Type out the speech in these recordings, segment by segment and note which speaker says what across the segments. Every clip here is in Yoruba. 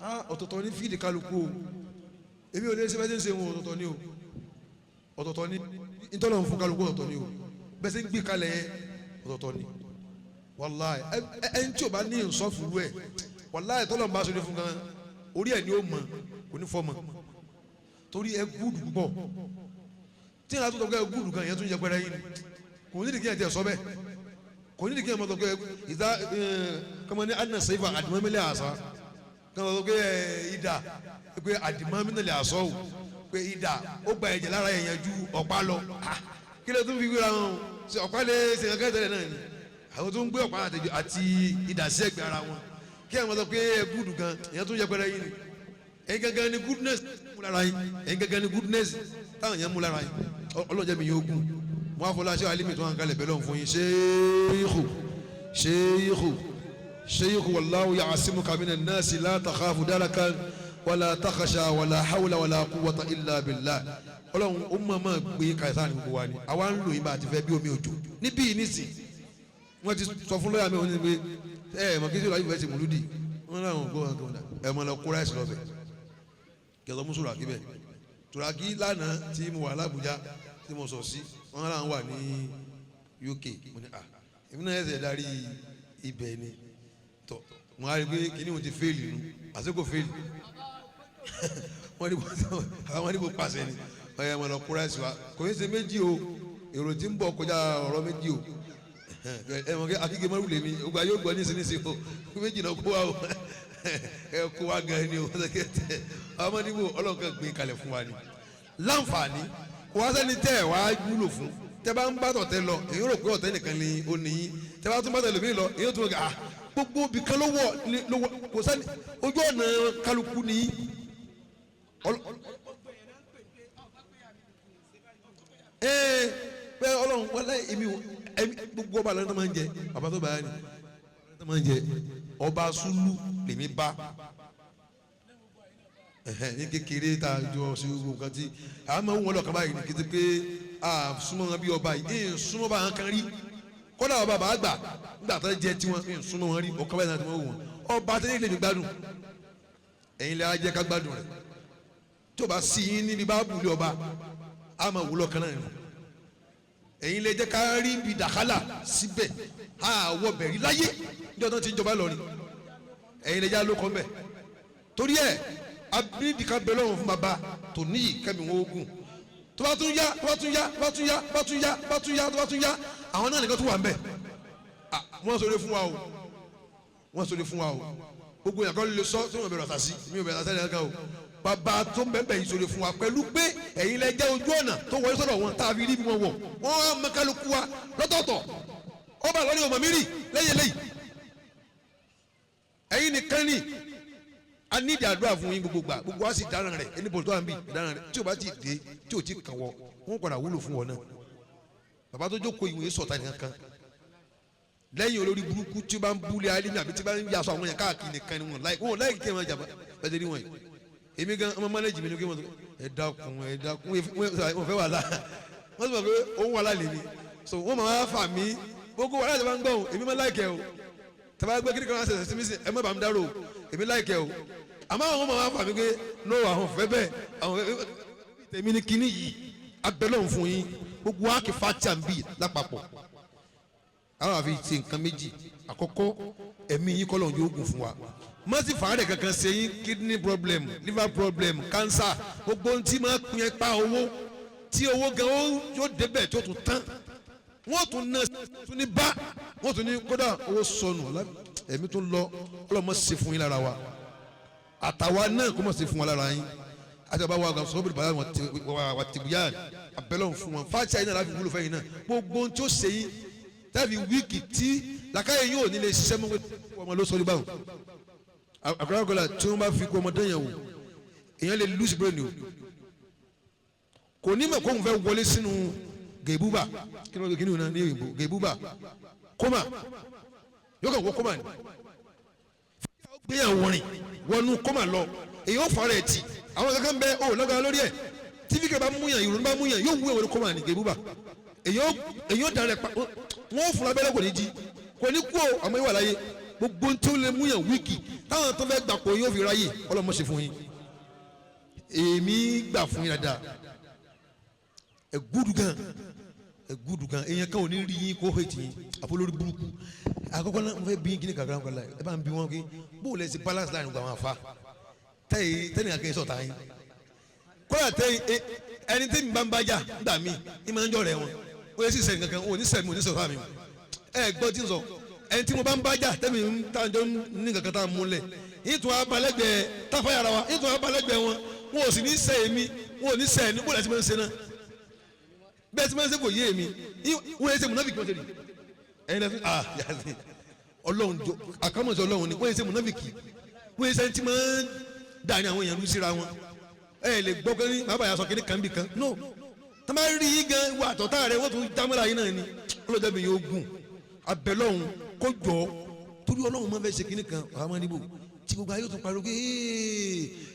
Speaker 1: Ọ̀tọ̀ọ̀tọ̀ ní fíìdì kálukú o. Èmi ò lè ṣe bẹ́ẹ̀ ṣe ń ṣe wọn, ọ̀tọ̀ọ̀tọ̀ ni o, ọ̀tọ̀ọ̀tọ̀ ni ntọ́lọ̀ ń fún kálukú, ọ̀tọ̀ọ̀tọ̀ ni o. Bẹ́ẹ̀ ṣe ń gbé kalẹ̀ yẹn, ọ̀tọ̀ọ̀tọ̀ ni. Wàláì, ẹ ẹni tí o bá ní nsọ́fù rẹ̀, wàláì, tọ́lọ̀ ń bá aṣọ ní fún gan, orí ẹ̀ ni ó mọ̀, kò ní fọ́ mọ̀, torí ẹ gúdù púpọ̀. Tí ìlànà tó tọ́ pé ẹ gúdù gan yẹn tún yẹ pẹ́rẹ́ yín ni, kò ní ìdíkìyàn tiẹ̀ sọ bẹ́ẹ̀, kò ní ìdíkìyàn mọ́tò pé ìdá kọ́mọ ní adìnà sèfà àdìmọ́mílẹ̀ àṣà kọ́mọ tó pé ìdá pé àdìmọ́mílẹ̀ àṣọ o, pé ìdá ó gba ẹ̀jẹ̀ lára èèyàn ju ọ̀pá lọ. Kí ló tún fi wíra wọn o? Ṣe ọ̀pá lè ṣe nǹkan tẹ́lẹ̀ náà ni àwọn tó ń gbé ọ̀pá àti ìdá sí ẹ̀gbẹ́ ara wọn? Kí àwọn sọ pé ẹ gúdù gan, èèyàn tún yẹ pẹ́rẹ́ yín ni. Ẹ̀yin gangan ni goodness mú lára yín, ẹ̀yin gangan ni goodness táwọn yẹn mú lára yín. Ọlọ́run jẹ́ mi yóò gùn. Mo á fọlá ṣé alimi tó wà ń kalẹ̀ bẹ́ẹ̀ lọ́n fún yín. Ṣéyíkù, ṣéyíkù, ṣéyíkù, wallahu ya'asimuka minan nasi, la takhafu darakan wala takhasha wala hawla wala quwwata illa billah. Ọlọ́run ó mọ̀ mọ̀ gbé kàìsàn ní gbogbo wa ni àwa ń lò yín bá a ti fẹ́ bí omi òjò níbí yìí nísìn. Wọ́n ti sọ fún lọ́yà mi, wọ́n ní pé ẹ mọ̀ kí sọ́ọ́ ayé fẹ́ ṣe mùlúdì. Wọ́n náà wọ́n gbọ́ wọn ẹ mọ̀ lọ kó ráìsì lọ́bẹ̀ kẹsàn mú sùràkí bẹ́ẹ̀. Tùràkí lánàá tí mo wà l'Ábùjá tí mo sọ sí wọn náà wà ní UK. Mo ní, ah, èmi náà ẹsẹ̀ darí ibẹ̀ ni tọ́. Mo á rí i pé kíní mo ti fẹ́ẹ̀lì nu, àsìkò fẹ́ẹ̀lì. Wọ́n ní àwọn ní mo pàṣẹ ni ọ̀yẹ́ mo lọ kó ráìsì wa. Kò ní ṣe méjì o, èrò tí ń bọ̀ kọjá ọ̀rọ̀ méjì o. Ẹ mọ̀ kí akíkẹ́ mọ́rù lèmi ògbà yóò gbọ́ nísinsìnyí o. Méjì náà kó wa o, ẹ kó wa gan ni o. Ọmọ níbo Ọlọ́run kan gbé kalẹ̀ fún wa ni láǹfààní. Kò wá sẹ́ni tẹ́ ẹ̀ wá wúlò fún. Tẹ́ bá ń bá tọ̀tẹ́ lọ, èyí rò pé ọ̀tẹ́ nìkan ni ó níyìn. Tẹ́ bá tún bá tẹ̀lé mi lọ, èyí tún ah, gbogbo ibìkan ló wọ̀ ló wọ̀. Kò sẹ́ni ojú ọ̀nà kálukú ni. Pé Ọlọ́run wọlé èmi èmi gbogbo ọba lọ́dún tó máa ń jẹ bàbá tó báyà ni tó máa ń jẹ ọba Sulu lèmi bá ní kékeré tá a jọ ṣe gbogbo nǹkan tí a máa ń wọ́n lọ́kàn báyìí ní kété pé a súnmọ́ wọn bí ọba yìí ń súnmọ́ bá wọn kan rí. Kódà ọba bàbá àgbà nígbà tó jẹ tiwọn ń súnmọ́ wọn rí ọkọ báyìí náà tí wọ́n wò wọn. Ọba tẹ́lẹ̀ lè mi gbádùn, ẹ̀yin lè jẹ́ ká gbádùn rẹ̀. Tí o bá sí yín níbi bá bùlé ọba, a máa wúlọ̀ kan náà ni. Ẹ̀yin lè jẹ́ ká rí ibi dàkálà síbẹ̀, a wọ bẹ̀rí láyé ní ọdún tí ń jọba lọ́rin. Ẹ̀yin lè jẹ́ alókọ̀ mbẹ̀. Torí ẹ̀ abídìí ká bẹ lọ́rùn fún baba tó níyì kẹ́mi wọn ogun. Tó bá tún yá, tó bá tún yá, tó bá tún yá, tó bá tún yá, tó bá tún yá, tó bá tún yá, àwọn náà nìkan tún wà mbẹ̀. Wọ́n sọ̀rọ̀ fún wa o, wọ́n sọ̀rọ̀ fún wa o. Gbogbo yàn kọ́ lè sọ tí wọ́n bẹ̀rẹ̀ ọ̀tà sí mi ò bẹ̀rẹ̀ ọ̀tà sí ẹ̀ka o. Bàbá tó ń bẹ̀ẹ̀ yìí sọ̀rọ̀ fún wa pẹ̀lú pé ẹ̀yin lẹ jẹ́ ojú ọ̀nà tó wọlé sọ̀rọ̀ wọn tá a fi rí bí wọn wọ̀. Wọ́n á mọ kálukú wa lọ́tọ̀ọ̀tọ̀. Ọba lọ́ní ọmọ mi rì lẹ́yìn lẹ́yìn. Ẹ̀yin nìkan ni a ní ìdí àdúrà fún yín gbogbo gbà. Gbogbo wa sì dáná rẹ̀ ẹni bọ̀dọ̀ tó wà ń bì dáná rẹ̀. Tí o bá ti dé, tí o ti kàn wọ́, wọ́n padà wúlò fún wọn náà. Bàbá tó jókòó ìwé sọ̀tà nìkan kan lẹ́yìn olórí burúkú tí o bá ń búlẹ̀ alẹ́ mi àbí tí o bá ń yasọ àwọn yẹn káàkiri nìkan ni wọn láì wọn láì kí ẹ máa jàmbá bẹ́ẹ̀ ni wọ́n yìí. Èmi gan ọmọ mọ́lẹ́jì mi ni kí wọ́n sọ ẹ dákun, ẹ dákun, wọ́n fẹ́ wàhálà. Wọ́n sọ pé òun wàhálà lèmi so wọ́n máa fà mí. Gbogbo wàhálà tí wọ́n ń gbọ́ èmi máa láìkẹ́ o. Tàbá gbé kíni kan wá sẹ̀sẹ̀ sí mi sí, ẹ má bàa mi dárò, èmi láìkẹ́ o. Àmọ́ àwọn máa fà mí pé no, àwọn fẹ́ bẹ́ẹ̀, àwọn fẹ́ bẹ́ẹ̀. Tèmi ni kíní yìí abẹ́lẹ́ fún yín. Gbogbo wa kì fatia ń bì lápapọ̀. Àwọn àfi ṣe nǹkan méjì. Àkọ́kọ́, ẹ̀mí yín kọ́ lọ́n yóò gùn fún wa, má sì fàárẹ̀ kankan ṣe yín, kidney problem, liver problem, cancer, gbogbo ohun tí máa pín pa owó tí owó gan ó yóò débẹ̀ tó tún tán, wọ́n tún ná tún ní bá wọ́n tún ní kódà owó sọnù, ẹ̀mí tún lọ. Ọlọ́mọ ṣe fún yín lára wa, àtàwa náà kó mọ̀ ṣe fún wa lára yín. Àti bàbá wa gan sọ́bìrì bàbá wa tìbúyà abẹ́lẹ̀ fún wọn fáṣà yín náà láti wúlò fẹ́yìn náà. Gbogbo ohun tí ó ṣe yín tàbí wíìkì tí làkàyè yóò ní lè ṣiṣẹ́ mọ́ ọmọ ló sọ ní báwọn àkàràkọ́lá tí wọ́n bá fi kó ọmọdé yẹn wò, èèyàn lè lùsì bírèèni o. Kò ní mọ̀ kó òun fẹ́ wọlé sínú gèbúbà. Kí ni wọ́n kí ni wọ́n ní òyìnbó gèbúbà? Kómà yóò kàn wọ kómà ni gbéyàwó rìn wọnú kómà lọ. Èyí ó fara ẹ̀ tì àwọn kankan bẹ ọ lọ́gàá lórí ẹ̀. Tí fíkẹ́ bá mú yàn, ìrònú bá mú yàn, yóò wú ẹ̀wọ̀n kómà ní gèbúbà. Èyí ó darẹ̀ pa wọ́n ó fún abẹ́rẹ́, kò ní jí, kò ní kú o. Àmọ́ ìwà láyé Gbogbo tí ó lè mú yàn wíìkì táwọn tó fẹ́ gbà pé yóò fi ráyè, Ọlọ́run má ṣe fún yín. Èmi gbà fún yín dáadáa. Ẹ gúdù gan, ẹ gúdù gan. Èèyàn kan ò ní rí yín kó hẹ́tì yín àfọlórí burúkú. Àkọ́kọ́ náà, mo fẹ́ bí yín kíní kàkàrà kan láì. Ẹ bá ń bí wọn kí bó o lẹ ṣe balance láàrin gbogbo àwọn afa tẹ́yìn tẹ́yìn akẹ́yìn sọ̀tà yín. Kódà tẹ́yìn ẹni tí mi bá ń bá jà ńgbà mí ní máa ń jọ rẹ̀ wọn, ó yẹ sì sẹ́yìn kankan ò ní sẹ́mi, ò ní sọ̀tà mi. Ẹ gbọ́ tí ń sọ, ẹni tí mo bá ń bá jà tẹ́mi ń tàjọ́ ní kankan tá a múlẹ̀ yìí tún abalẹ́gbẹ̀ẹ́ táfáyàrá wa yìí tún abalẹ́gbẹ̀ẹ́ wọn, wọn ò sì ní sẹ́ èmi, wọn ò ní sẹ́ ẹni. Bó lẹ́sìn máa ń ṣe náà, bẹ́ẹ̀ tí máa ń ṣe kò yé èmi. Wọ́n yẹ ṣe mùnáfíkì, wọ́n ṣe rí ẹ̀yin lẹ́sìn. Ah, yàtì Ọlọ́run jọ àkàmọ̀sí Ọlọ́run ni. Wọ́n yẹ ṣe mùnáfíkì, wọ́n yẹ ṣe tí máa ń dà ní àwọn èèyàn lù síra wọn. Ẹ lè gbọ́ pé bàbá yà sọ kí ní kan bì kan no tá máa rí yín gan wà àtọ̀tá rẹ, wọ́n tún jámọ́ra yín náà ni. Ọlọ́jọ́ mi yóò gùn abẹ́lọ́hún kó jọ torí Ọlọ́run máa fẹ́ ṣe kíní kan àwọn ọmọ níbo tí gbogbo ayé tó pariwo pé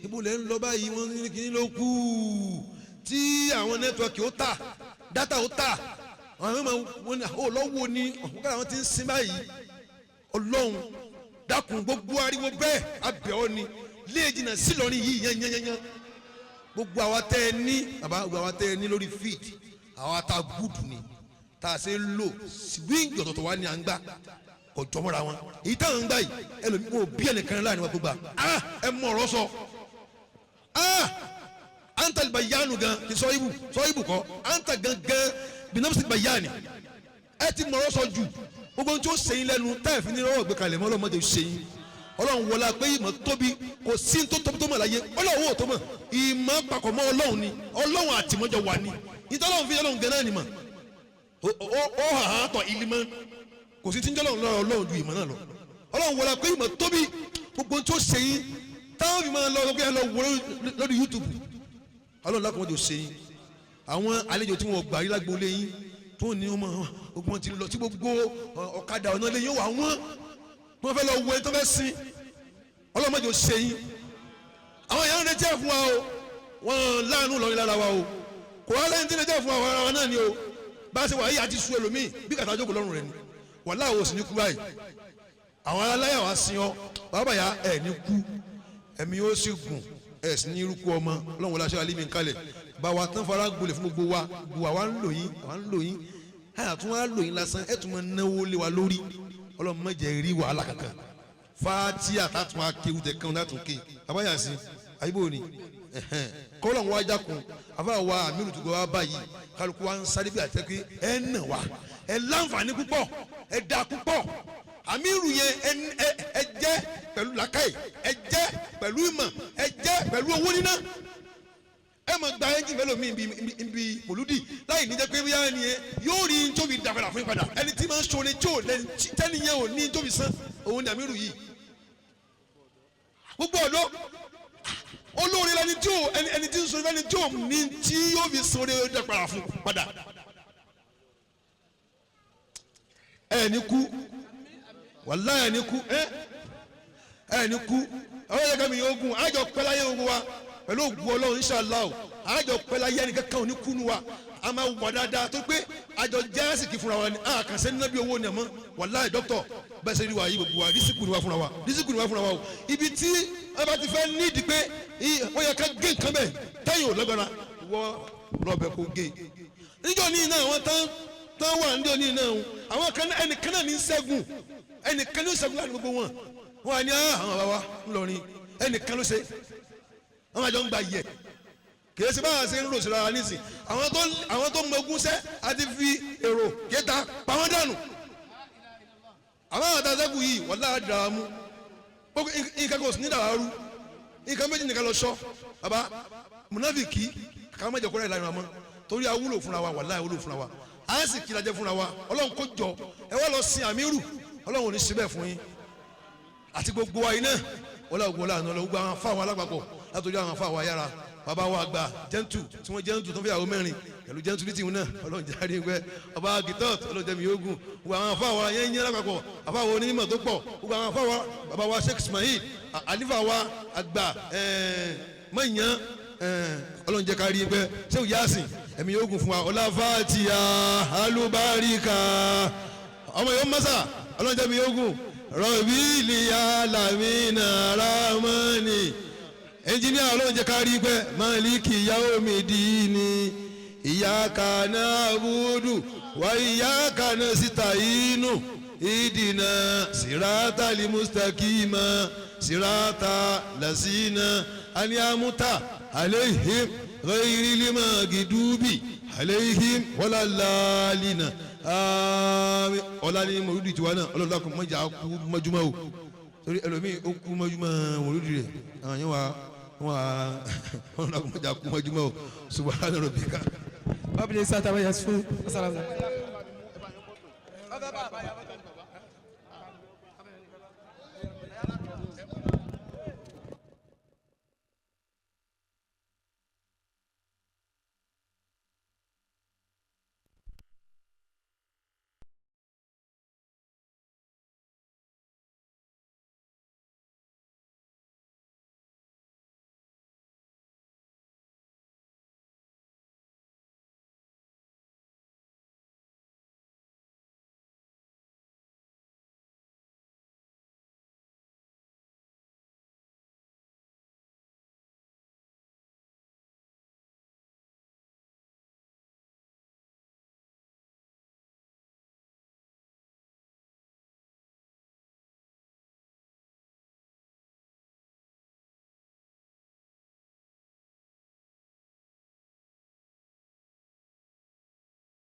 Speaker 1: ibo lẹ́ ń lọ báyìí. Wọ́n ní kíní ló kù tí àwọn network ó tà, data ó tà, àwọn ọmọ wọn ní ó lọ́wọ́ ni ọ̀hún kára wọn ti ń sin báyìí. Ọlọ́run dákun, gbogbo ariwo bẹ́ẹ̀ abẹ́ ọ ni lé jìnnà sílọrin yìí yányányányá. Gbogbo àwa tẹ́ ẹ ní bàbá, gbogbo àwa tẹ́ ẹ ní lórí feed, àwa tá a gùdù ni tá a ṣe ń lò wíńgì ọ̀tọ̀ọ̀tọ̀ wa ni à ń gbà, kò jọmọ́ra wọn. Èyí táwọn ń gbà yìí, ẹlòmíì kò bí ẹnìkan láàrin wa gbogbo à ẹ mọ ọ̀rọ̀ sọ. Anta bayanu gan kì sọ ibu sọ ibu kọ anta gangan binafsi bayani. Ẹ ti mọ ọ̀rọ̀ sọ jù. Gbogbo ohun tí ó sẹ́yìn lẹ́nu táyà fi ní ọwọ́ gbé kalẹ̀ mọ́, ọlọ́mọdé sẹ́yìn. Ọlọ́run wọlá pé ìmọ̀ tóbi, kò sí tó tóbi tó mọ̀ láyé. Ọlọ́run ò tó mọ̀, ìmọ̀ papọ̀ mọ́ Ọlọ́run ni. Ọlọ́run àtìmọ́jọ wà ní ìtọ́lọ́run fi Ọlọ́run gan náà ni mọ̀ ó hàn án tọ̀ ìlímọ̀. Kò sí tí ń jẹ́ Ọlọ́run lọ́rọ̀ Ọlọ́run ju ìmọ̀ náà lọ. Ọlọ́run wọlá pé ìmọ̀ tóbi, gbogbo tó ṣe yín táwọn fi máa lọ pé ẹ lọ wọ lórí YouTube, Ọlọ́run lákòókò tó ṣe yín. Àwọn àlejò tí wọn gbà yín lágboolé yín tó ní wọn gbogbo wọn ti lọ tí gbogbo ọ̀kadà ọ̀nà lé yín wà wọ́n wọ́n fẹ́ lọ wọ ẹni tó fẹ́ sin. Ọlọ́run má jẹ́ ó ṣe yín. Àwọn èèyàn ń retí ẹ̀ fún wa o, wọ́n láàánú lọ́rin lára wa o. Kò wá lẹ́yìn tí ń retí ẹ̀ fún wa, ara wa náà ni o. Bá a ṣe wà yìí àti sú ẹlòmíì bí kàtà jókòó lọ́rùn rẹ̀ ni. Wàhálà ò sì ní kú báyìí. Àwọn aláyà wa sin ọ bàbá yà ẹ̀ ní kú, ẹ̀mí yóò sì gùn, ẹ̀ sì ní irúkú ọmọ. Ọlọ́run wọlé aṣọ alẹ́ mi kalẹ̀ bá wa tán fara gbolẹ̀ fún gbogbo wa. Gbogbo àwa ń lò yín, àwa ń lò yín, àtún wa lò yín lásán, ẹ̀ tún máa náwó lé wa lórí. Ọlọ́run má jẹ́ rí wàhálà kankan. Fatia tatun akéwù tẹ kan látún ké abáyà sí àyíbò ni kọ́lọ̀ ń wá jákun àfa wa àmírù tó gbọ́ wá báyìí. Kálukú wa ń sáré bí àtẹ́kẹ́ ẹ̀ nà wá, ẹ̀ láǹfààní púpọ̀, ẹ̀ dà púpọ̀. Àmírù yẹn ẹ jẹ́ pẹ̀lú làákàyè, ẹ jẹ́ pẹ̀lú ìmọ̀, ẹ jẹ́ pẹ̀lú owó níná. Ẹ máa gba ẹ́ńjìn fẹ́ lómi ibi mòlúdì láì ní jẹ́ pé bóyá ẹni yẹn yóò rí n tóbi dàgbàdà fún ìpadà. Ẹni tí máa ń sọ̀rọ̀ tí ò lẹ́ni tẹ́ni yẹn ò ní tóbi sán òun ní àmírù yìí. Gbogbo ọ̀dọ́ olóore lẹni tí ò ẹni tí ń sọ̀rọ̀ ẹni tí ò ní tí yóò fi sọ̀rọ̀ dàgbàdà fún padà. Ẹni kú, wàláhì ẹni kú, ẹni kú. Ọlọ́yẹ kẹ́mi yóò gùn àjọ pẹ́láyé ogun wa pẹ̀lú ògùn Ọlọ́run inshallah o. Àjọ pẹ́láyé ẹnì kankan òní kúnú wa, a máa wà dáadáa tó pé àjọ jẹ́sìkì fúnra wa ni. A kàn sẹ́ni náà bí owó ni àmọ́ wàláhì dókítọ̀ bẹ́ẹ̀ sẹ́ni wà yí gbogbo wa rísíkù ni wà fúnra wa, rísíkù ni wà fúnra wa o. Ibi tí a bá ti fẹ́ nídìí pé ó yẹ ká gé nǹkan bẹ́ẹ̀ tẹ́yìn ò lọ́gbàrá wọ́ lọ́bẹ̀ kó gé. Níjọ́ ní iná àwọn tán wà níjọ́ ní iná àwọn kan ẹnìkan náà ní ṣẹ́gun, ẹnìkan ní ṣẹ́gun láti gbogbo wọn. Wọn à ní àwọn bàbá wa ńlọrin ẹnìkan ló ṣe àwọn àjọ ń gba yẹ kìí ṣe báwa ṣe ń rò síra nísìn. Àwọn tó mọ ogún sẹ́ àti fi èrò kéta pa wọ́n dànù. Àwọn àtàzẹ́kù yìí wọ́n lára dàrá mú nǹkan kò sí ní dàrá rú. Nǹkan méjì nìkan lọ sọ bàbá mùnáfìkì káwọn mẹ́jọ kúrẹ́ ìlànà àmọ́ torí awúlò fúnra wa, wàláhì awúlò fúnra wa, à ń sì kí lajẹ fúnra wa. Ọlọ́run kò jọ ẹ wá lọ sin àmírù, Ọlọ́run ò ní síbẹ̀ fún yín àti gbogbo wa iná ọlọ́run wọlé àná lọ. Gbogbo àwọn afáwọn alágbàpọ̀ látọjú àwọn afáwọn ayára bàbá wa àgbà jẹ́ntù tí wọ́n jẹ́ntù tó ń fi àwọn mẹ́rin pẹ̀lú jẹ́ntù ní tìhun náà, Ọlọ́run jáde ń pẹ́ ọba gitọ́t, Ọlọ́run jẹ́mi ogun. Gbogbo àwọn afáwọn ayẹ́yẹ́ lápapọ̀, afáwọn onímọ̀ tó pọ̀, gbogbo àwọn afáwọn bàbá wa Sheikh Ismail alifa wa àgbà mọ̀nyán, Ọlọ́run jẹ́ ká rí pẹ́ sẹ́wù yáàsìn ẹ̀mí ogun fún wa. Ọlá fàtíà alúbáríkà ọmọ yóò mọ́sà, Ọlọ́run jẹ́mi ogun. Rabbil alamin ramani. Ẹnjiníà ọlọ́run jẹ́ ká rí pẹ́ Maliki yaumidini iyyaka na'budu wa iyyaka nasta'inu idina sirata limustakima sirata lasina aniamuta aleihim ghairi limagidubi aleihim walalalina. Àmín. Ọlá ní mọ̀lúdì tiwa náà ọlọ́run dákun mọ́jà kú mọ́júmọ́ o, torí ẹlòmíì ó kú mọ́júmọ́ mọ̀lúdì rẹ̀ àwọn yẹn wà wọ́n wà ọlọ́run dákun mọ́jà kú mọ́júmọ́ o. Subhana rabbika.
Speaker 2: رب العزة عما يصفون وسلام.